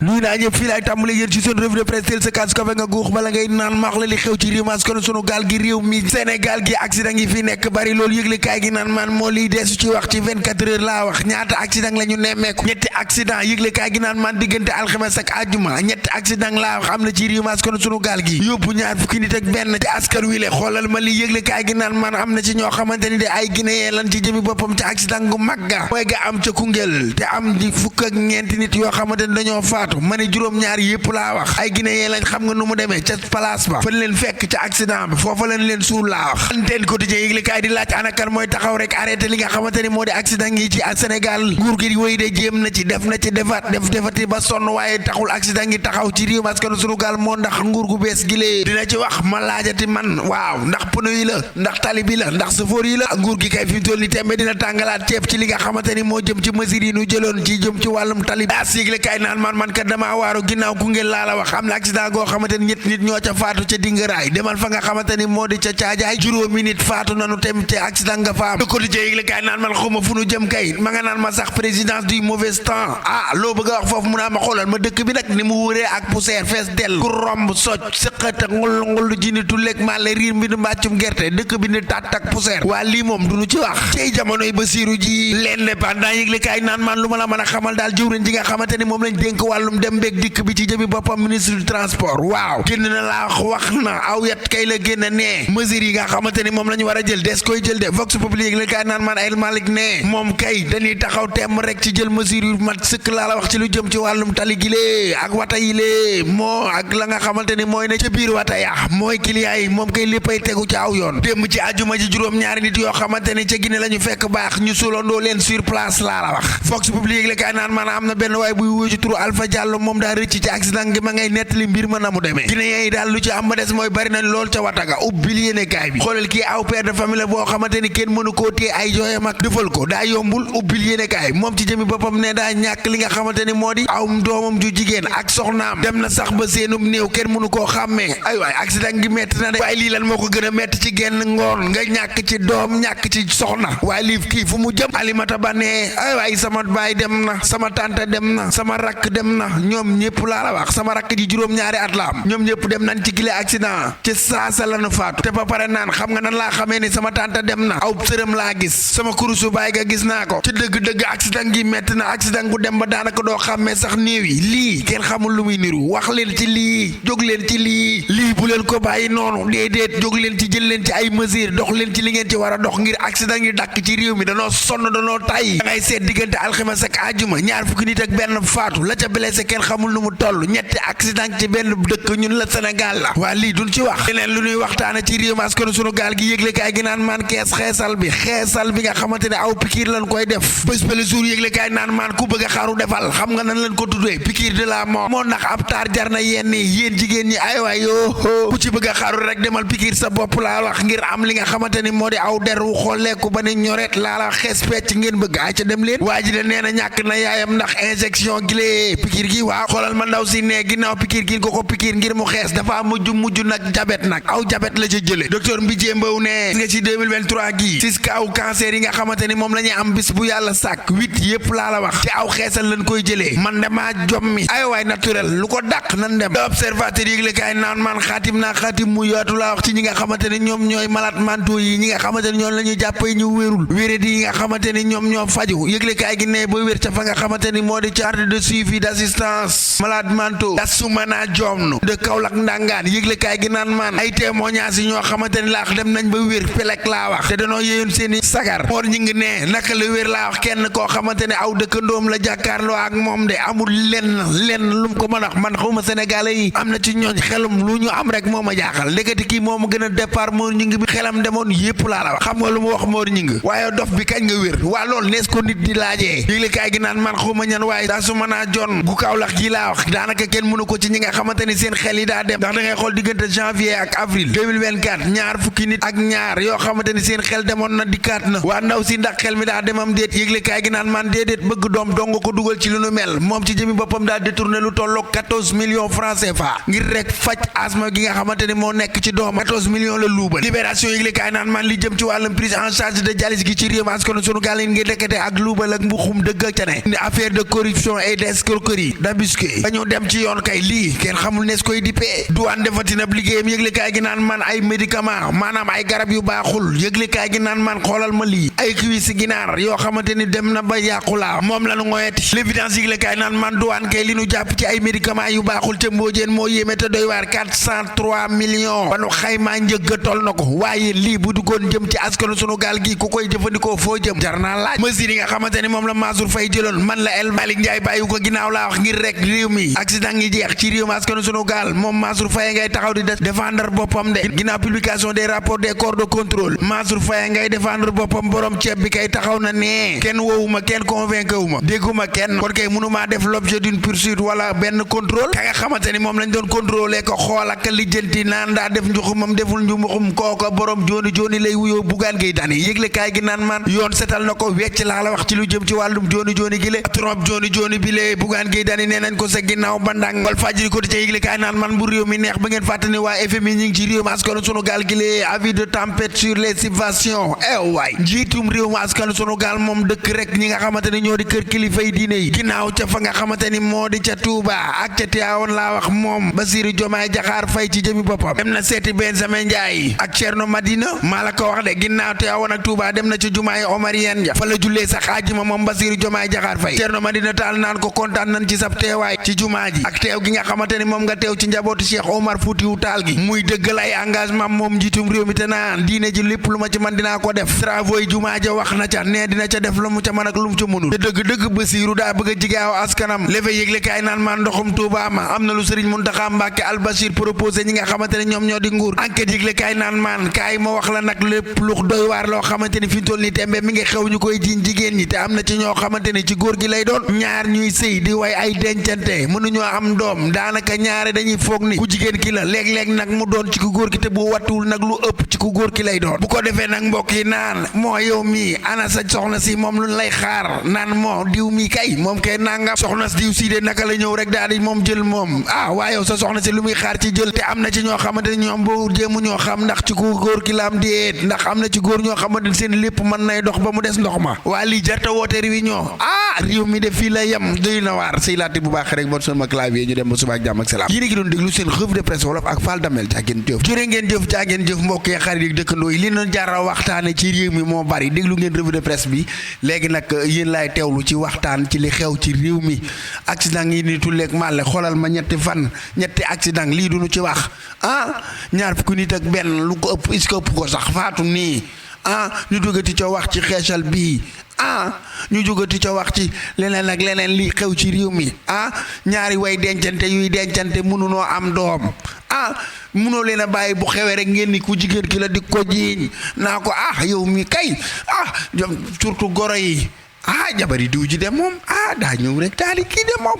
nuy naa ñëpp fii laay tàmbale yéen ci seen revue de presse teel sa kaas kafe nga guux bala ngay naan maax la li xew ci réew mas kon sunu gaal gi réew mi Sénégal gi accident yi fi nekk bari loolu yëgle kaay gi naan man moo liy deesu ci wax ci 24 heures laa wax ñaata accident la ñu nemmeeku ñetti accident yëgle kaay gi naan man diggante alxames ak àjjuma ñetti accident laa wax am na ci réew mas kon sunu gaal gi yóbbu ñaar fukki nit ak benn ci askan wi le xoolal ma li yëgle kaay gi naan man am na ci ñoo xamante ni de ay guinéen lan ci jëmi boppam ci accident gu mag ga mooy ga am ca Koungheul te am di fukk ak ñeenti nit yoo xamante ni dañoo faatu ma ne juróom-ñaar yëpp laa wax ay guinéen lañ xam nga nu mu demee ca place ba fan leen fekk ca accident bi foofa lañ leen suul laa wax antenne quotidien yëgle kaay di laaj anakan mooy taxaw rek arrêté li nga xamante ni moo di accident yi ci Sénégal nguur gi wéy de jéem na ci def defati ba sonn waaye taxul accident yi taxaw ci réew parce que sunu gaal moo ndax nguur gu bees gi lee dina ci wax ma laajati man waaw ndax pneu yi la ndax tali bi la ndax sëfoor yi la nguur gi kay fi mu toll ni tembe dina tàngalaat ceeb ci li nga xamante ni moo jëm ci mesures yi nu jëloon ci jëm ci wàllum tali daa sigle kay naan man kat damaa waaru ginnaaw Koungheul laa la wax am na accident goo xamante ni ñett nit ñoo ca faatu ca dingaraay demal fa nga xamante ni moo di ca caajaay juróomi nit faatu nanu tem te accident nga fa am quotidien yëgle kay naan man xawma fu nu jëm kay ma nga naan ma sax présidence du mauvais temps loo bëgg a wax foofu mu naa ma xoolal ma dëkk bi nag ni mu wëree ak poussière fees dell ku romb socc sëqata ngul jinitu lekk maa la riir mbi nu mbàccum gerte dëkk bi ni tàtt ak poussière waa lii moom du nu ci wax cey jamonoy Basiru ji l'Indépendant yëgle kaay naan man lu ma la mën a xamal daal jëwriñ ji nga xamante ni moom lañ dénk wàllum dem beeg dikk bi ci jëmi boppam ministre du transport waaw génn na laa wax na aw yat kay la génn nee mesures yi nga xamante ni moom la ñu war a jël des koy jël de Vox Populi yëgle kaay naan man El Malick nee moom kay dañuy taxaw temm rek ci jël mesures yu mat sëkk laa la wax ci lu jëm ci wàllum tali gi lee ak wata yi lee moo ak la nga xamante ni mooy ne ca biir wata ya mooy client yi moom kay léppay tegu ci aw yoon démb ci àjjuma ji juróom-ñaari nit yoo xamante ni ca Guinée la ñu fekk baax ñu sulandoo leen sur place laa la wax Vox Populi yëgle kaay naan man am na benn waay buy wuyu ci turu Alpha Diallo moom daa rëcc ci accident gi ma ngay nettali mbir ma na mu demee Guinéen yi daal lu ci am ba des mooy bari nañ lool ca wataga ubbil yéene kaay bi xoolal kii aw père de famille boo xamante ni kenn mënu koo téye ay jooyam ak defal ko daa yombul ubbil yéene kaay moom ci jëmi boppam ne daa ñàkk li nga xamante ni moo di aw doomam ju jigéen ak soxnaam dem na sax ba seenum néew kenn mënu koo xàmmee ay waay accident gi metti na de waaye lii lan moo ko gën a metti ci genn ngoon nga ñàkk ci doom ñàkk ci soxna waaye lii kii fu mu jëm Alimata Ba ne ay waay sama baay dem na sama tante dem na sama rakk dem na ñoom ñëpp laa la wax sama rakk ji juróom-ñaari at la am ñoom ñëpp dem nañ ci gile accident ci saasa lanu faatu te ba pare naan xam nga nan laa xamee ni sama tante dem na aw sërëm laa gis sama kurusu baay ga gis naa ko ci dëgg-dëgg accident gi metti na accident gu dem ba daanaka doo xàmmee sax néew yi lii kenn xamul lu muy niru wax leen ci lii jóg leen ci lii bu leen ko bàyyi noonu déedéet jóg leen ci jël leen ci ay mesures dox leen ci li ngeen ci war a dox ngir accident yi dakk ci réew mi danoo sonn danoo tay da ngay seet diggante alxames ak àjjuma ñaar fukki nit ak benn faatu la ca blessé kenn xamul nu mu toll ñetti accident ci benn dëkk ñun la Sénégal la waa lii duñ ci wax leneen lu ñuy waxtaane ci réew mi askan sunu gaal gi yëgle kaay gi naan maan kees xeesal bi nga xamante ne aw pikiir lañ koy def bés ba le jour yëgle kaay naan maan ku bëgg a xaru defal xam nga nan lañ ko tuddee pikiir de la mort moo ndax ab taar jar na yéen jigéen ñi ay waay yoo ku ci bëgg a xaru rek demal pikiir sa bopp laa wax ngir am li nga xamante ni moo di aw der wu xolleeku ba ni ñoret laa la xees pecc ngeen bëgg ay ca dem leen waa ji de nee na ñàkk na yaayam ndax injection gi lee pikiir gi waaw xoolal ma ndaw si ne ginnaaw pikiir gi ko pikiir ngir mu xees dafa mujj nag jabet nag aw jabet la ca jële docteur Mbijee Mbow ne nga ci 2023 gi sis ka aw cancer yi nga xamante ni moom la ñuy am bis bu yàlla sàkk 8 yëpp laa la wax ci aw xeesal lañ koy jëlee man damaa jommi ay waay naturel lu ko dàq nan dem observateur yëgle kaay naan man xaatim mu yaatu laa wax ci ñi nga xamante ni ñoom ñooy malade mentaux yi ñi nga xamante ni ñoom la ñuy jàppee ñu wérul wéradi yi nga xamante ni ñoom ñoo faju yëgle kaay gi ne ba wér ca fa nga xamante ni moo di carte de suivi d'assistance malade mentaux dasumana joom de Kaolack ndangaan yëgle kaay gi naan man ay témoignages yi ñoo xamante ni laax dem nañ ba wér pelek laa wax te danoo yéeyoon seeni sagar moor ñi ngi ne naka la wér laa wax kenn koo xamante ne aw dëkkandoom la jàkkaarloo ak moom de amul lenn lu mu ko mën a wax man xawma sénégalais yi am na ci ñooñ xelum lu ñu am rek moo ma jaaxal ndeketi kii moo ma gën a départ moor ñi ngi bi xelam demoon yépp laa la wax xam nga lu mu wax moor ñi ngi waaye dof bi kañ nga wér waa loolu nees ko nit di laajee yëgle kaay gi naan man xawma ñan waaye daa su mën a jon gu Kaolack gi laa wax daanaka kenn mënu ko ci ñi nga xamante ni seen xel yi daa dem ndax da ngay xool diggante janvier ak avril 2024 ñaar fukki nit ak ñaar yoo xamante ni seen xel demoon na dikkaat na waa ndaw si ndax xel mi daa demam déet yëgle kaay gi naan man déedéet bëgg doom dong ko dugal ci lu nu mel moom ci jëmi boppam daa détourné lu tolloog 14 millions francs CFA ngir rek faj asma millions gi nga xamante ni moo nekk ci doom 14 millions la luubal libération yëgle kaay naan man li jëm ci wàllum prise en charge de dialyse gi ci réew mi askan sunu gaal ngir dekkate ak luubal ak mbuxum dëgg ca ne affaire de corruption et d'escroquerie d'abusque ba ñu dem ci yoon kay lii kenn xamul nees koy dippee douane defatina liggéeyam yëgle kaay gi naan man ay médicament maanaam ay garab yu baaxul yëgle kaay gi naan man xoolal ma lii ay cuisse ginaar yoo xamante ni dem na ba yàqulaa moom la nu ngoyeti l'évidence yëgle kaay naan man douane kay li nu jàpp ci ay médicament yu baaxul ca mboojeen moo yéeme te doy waar 403 millions ba nu xaymaa njëgga tol na ko waaye lii bu duggoon jëm ci askanu sunu gaal gi ku koy jëfandikoo foo jëm jar naa laaj mesure yi nga xamante ni moom la Mansour Faye jëloon man la El Malick Ndiaye bàyyi ko ginnaaw laa wax ngir rek réew mi accident ngi jeex ci réew mi askanu sunu gaal moom Mansour Faye ngay taxaw di défendre boppam de ginnaaw publication des rapports des corps de contrôle Mansour Faye ngay défendre boppam borom ceeb bi kay taxaw na ne kenn woowuma kenn convaincu wuma dégguma kenn kon kay mënumaa def l'objet d'une poursuite wala benn contrôle ka nga xamante ni moom lañ doon contrôler ko xool ak lijjanti naan daa def njuxumam deful njuxum kooko borom jooni lay wuyoo Bougane Gueye Dany yëgle kaay gi naan man yoon setal na ko wecc laa la wax ci lu jëm ci wàllum jooni gi le trop jooni bi le Bougane Gueye Dany nee nañ ko sa ginnaaw ba ndàng wal fajiri ko di ca yëgle kaay naan man bu réew mi neex ba ngeen fàttani waa FMI ñi ngi ci réew mi askanu sunu gaal gi le avis de tempête sur les subventions waay njiitum réew mi askanu sunu gaal moom dëkk rek ñi nga xamante ni ñoo di kër kilifa yi diine yi ginnaaw ca fa nga xamante ni moo di ca Touba ak ca Tivaouane laa wax moom Bassirou Diomaye Diakhar Faye ci jëmi boppam dem na seeti Benjamin Ndiaye ak Thierno Madina maa la ko wax de ginnaaw Tivaouane ak Touba dem na ci jumaay Omarienne ja fa la jullee sax àjjuma moom Bassirou Diomaye Diakhar Faye Thierno Madina Tall naan ko kontaan nañ ci sab teewaay ci jumaa ji ak teew gi nga xamante ni moom nga teew ci njabootu Cheikh Omar Foutiyou Tall gi muy dëggal ay engagement moom njiitum réew mi te naan diine ji lépp lu ma ci man dinaa ko def travaux yi jumaa ja wax na ca ne dina ca def lu mu ca mën ak lu mu ca mënul te dëgg Bassirou daa bëgg a jigaaw askanam lefe yëgle kaay naan man ndoxum Touba ma am na lu Serigne Mountakha Mbacké Al Bachir proposé ñi nga xamante ne ñoom ñoo di nguur enquête yëgle kaay naan man kaay ma wax la nag lépp lu doy waar loo xamante ni fi ñu toll ni tembe mi ngi xew ñu koy jiiñ jigéen ñi te am na ci ñoo xamante ni ci góor gi lay doon ñaar ñuy sëy di way ay dencante mënuñoo am doom daanaka ñaare dañuy foog ni ku jigéen ki la léeg-léeg nag mu doon ci ku góor ki te bu wattuwul nag lu ëpp ci ku góor ki lay doon bu ko defee nag mbokk yi naan moo yow mii ana sa soxna si moom luñ lay xaar naan moo diw mii kay moom kay nangam soxna si diw sii de naka la ñëw rek daal di moom jël moom waaye yow sa soxna si lu muy xaar ci jël te am na ci ñoo xamante ni ñoom boo jéemu ñoo xam ndax ci ku góor ki la am déet ndax am na ci góor ñoo xamante ni seen lépp mën nay dox ba mu des ndox ma waa lii jarta woote réunion réew mi de fii la yem doy na waar sëy laati bu baax rek bon sama clavier ñu dem ba suba ak jàmm ak salaam yéen a ngi doon déglu seen revue de presse wolof ak Fall Damel jaageen jëf jërë ngeen jëf mbokk yi xarit yi dëkkandoo yi li na jara waxtaane ci réew mi moo bari déglu ngeen revue de presse bi léegi nag yéen laay teewlu ci waxtaan ci li xew ci réew mi accident yi ni tulleeg màlle xoolal ma ñetti accident lii duñu ci wax ñaar fukki nit ak benn lu ko ëpp is ko ëpp ko sax faatu nii ñu jógati ca wax ci xeesal bii ñu jógati ca wax ci leneen ak leneen li xew ci réew mi ñaari way dencante yuy dencante mënunoo am doom mënoo leen a bàyyi bu xewee rek ngeen ni ku jigéen ki la di ko jiiñ naa ko yow mi kay surtout goro yi jabari diw ji de moom daa ñëw rek daal di kii de moom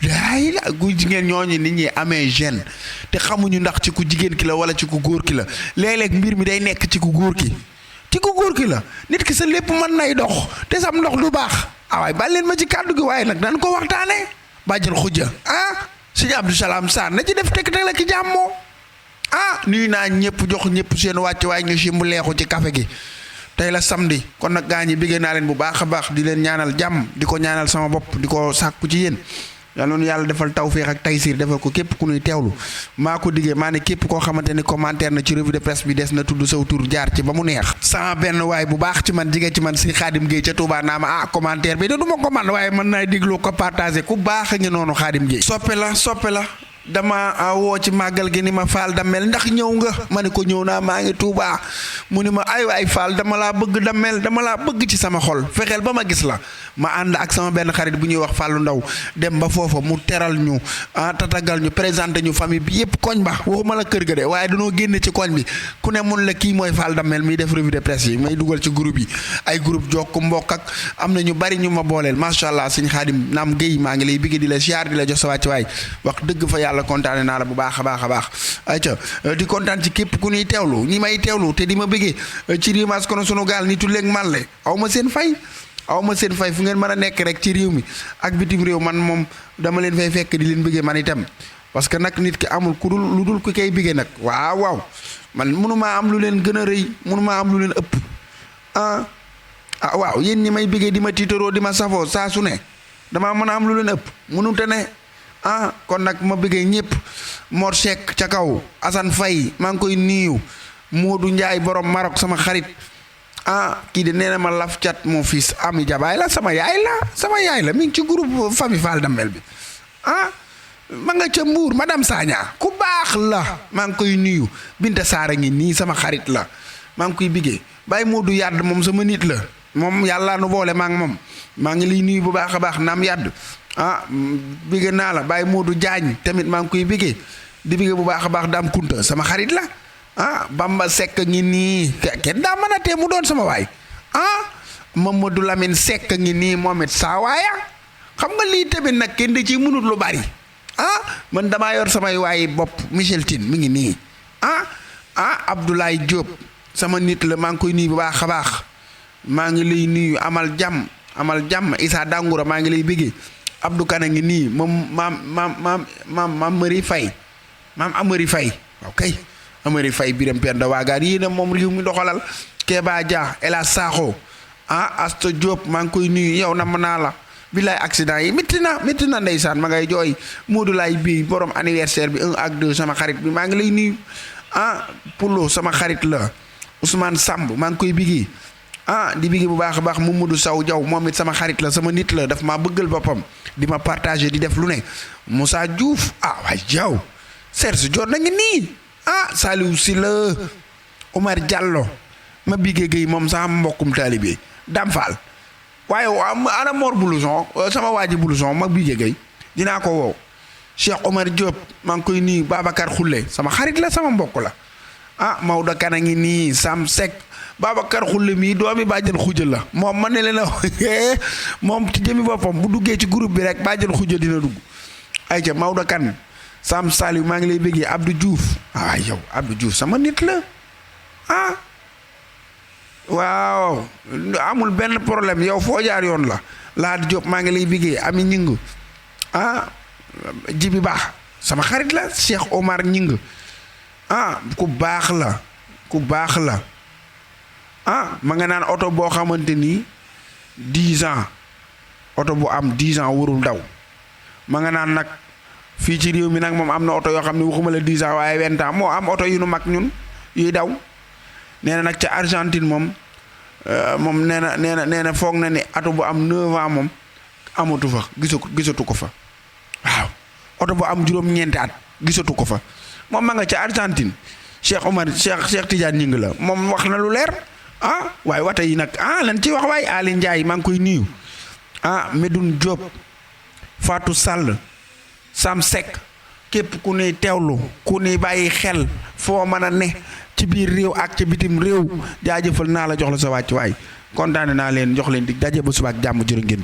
daay la ku jigéen ñooñu nit ñi amee gêne te xamuñu ndax ci ku jigéen ki la wala ci ku góor ki la léeg-léeg mbir mi day nekk ci ku góor ki la nit ki sa lépp mën nay dox te sam ndox du baax waaye bàyyi leen ma ci kàddu gi waaye nag dañ ko waxtaane bàjjal xujja sëñ Abdou Salam Sarr na ci def teg la ki jàmmoo nuyu naa ñëpp jox ñëpp seen wàcc waaye ñu si mu leexu ci café gi tey la samedi kon nag gaa ñi biggee naa leen bu baax a baax di leen ñaanal jàmm di ko ñaanal sama bopp di ko sàkku ci yéen yal noonu yàlla defal tawféex ak taysiir defal ko képp ku nuy teewlu maa ko diggee maa ne képp koo xamante ni commentaire na ci revue de presse bi des na tudd saw tur jaar ci ba mu neex sama benn waay bu baax ci man jigee ci man si Xaadim Gueye ca Touba naa ma commentaire bi da du ma ko man waaye mën naa déglu ko partagé ku baax a ngi noonu Xaadim Gueye soppe la dama woo ci màggal gi ni ma Fall Damel ndax ñëw nga ma ne ko ñëw naa maa ngi Touba mu ni ma ay Fall dama laa bëgg Damel dama laa bëgg ci sama xol fexeel ba ma gis la ma ànd ak sama benn xarit bu ñuy wax Fallou Ndaw dem ba foofa mu teral ñu tatagal ñu présenté ñu famille bi yëpp koñ ba waxuma la kër ga de waaye dañoo génne ci koñ bi ku ne mun la kii mooy Fall Damel miy def revue de presse yi may dugal ci groupe yi ay groupe jokk mbokk ak am na ñu bari ñu ma booleel macha allah sëñ Xaadim Naam Guèye maa ngi lay bigg di la siyaar di la jox sa wàcc waay wax dëgg fa yàlla kontaane naa la bu baax a baax ayca di kontaan ci képp ku ñuy teewlu ñi may teewlu te di ma bëggee ci rimas kono sunu gaal ni tulleeg màlle aw ma seen fay fu ngeen mën a nekk rek ci réew mi ak bitim réew man moom dama leen fay fekk di leen bëggee man itam parce que nag nit ki amul ku dul lu dul ku koy bige nag waaw man mënumaa am lu leen gën a rëy mënumaa am lu leen ëpp waaw yéen ñi may bige di ma tiitaroo di ma safoo saa su ne damaa mën a am lu leen ëpp mënute ne kon nag ma bige ñëpp Mor Seck ca kaw Assane Faye maa ngi koy nuyu Modou Ndiaye borom Maroc sama xarit kii de nee na ma laf cat mon fils Ami Jabaay la sama yaay la mi ngi ci groupe famille Fall Damel bi ma nga ca Mbour madame Sagna ku baax la maa ngi koy nuyu Binta Saara ngi nii sama xarit la maa ngi koy bigee Baye Modou Yadd moom sama nit la moom yàlla nu boole maa ngi moom maa ngi liy nuyu bu baax a baax naam Yadd bigee naa la Baye Modou Diagne tamit maa ngi koy bigee di bigee bu baax a baax Dame Kunta sama xarit la Bamba Seck ngi nii kenn daa mën a tee mu doon sama waay Mamadou Lamine Seck ngi nii moom it saa waaya xam nga lii tamit nag kenn di ci mënut lu bari man damaa yor samay waay bopp Michel Tine mi ngi nii Abdoulaye Diop sama nit la maa ngi koy nuyu bu baax a baax maa ngi lay nuyu amal jàmm Issa Dangoura maa ngi lay bëggee Abdou Kane ngi nii moom maam Amary Faye maam Amary Faye ok Amary Faye Biram Penda Waagaan yii na moom réew mi doxalal Keba Dia Ela Sakho Asta Diop maa ngi koy nuyu yow na mën naa la bilaay accident yi métti na ndeysaan ma ngay jooy Modou Laye bii borom anniversaire bi 1 ak 2 sama xarit bi maa ngi lay nuyu Poulo sama xarit la Ousmane Samb maa ngi koy bigi di bigi bu baax a baax Mamadou Sow Diaw moom it sama xarit la sama nit la daf maa bëggal boppam di ma partager di def lu ne Moussa Diouf waay Diaw Serge Dior na ngi nii Saliou Sylla Omar Diallo ma bigee géy moom sama mbokkum taalibe Dame Fall waaye ana Mor Blouson sama waaji Blouson ma bigee géy dinaa ko woow Cheikh Omar Diop maa ngi koy nuyu Babacar Khoule sama xarit la sama mbokk la Maodo Kana ngi nii Sam Seck Babacar Khoule mii doomi bàjjen xuja la moom ma ne leen moom ci jëmi boppam bu duggee ci groupe bi rek bàjjen xuja dina dugg ayca Maodo Kane Sam Saliou maa ngi lay bëggee Abdou Diouf yow Abdou Diouf sama nit la waaw amul benn problème yow foo jaar yoon la Laat Diop maa ngi lay bëggee Ami Ñing Jibi Baax sama xarit la Cheikh Omar Ñing ku baax la ma nga naan oto boo xamante ni 10 ans oto bu am 10 ans warul daw ma nga naan nag fii ci réew mi nag moom am na oto yoo xam ne waxuma la 10 ans waaye 20 ans moo am oto yu nu mag ñun yuy daw nee na nag ca Argentine moom nee na foog na ne oto bu am 9 ans moom amatu fa gisatu ko fa waaw oto bu am juróom-ñeenti at gisatu ko fa moom ma nga ca Argentine Cheikh Tidiane ñing la moom wax na lu leer waaye wata yi nag lan ci wax waaye Ali Ndiaye maa ngi koy nuyu Medoune Diop Fatou Sall Sam Seck képp ku ne teewlu ku ne bàyyi xel foo mën a ne ci biir réew ak ci bitim réew jaajëfal naa la jox la sa wàcc waay kontaane naa leen jox leen dig daje ba suba ak jàmm jërë ngeen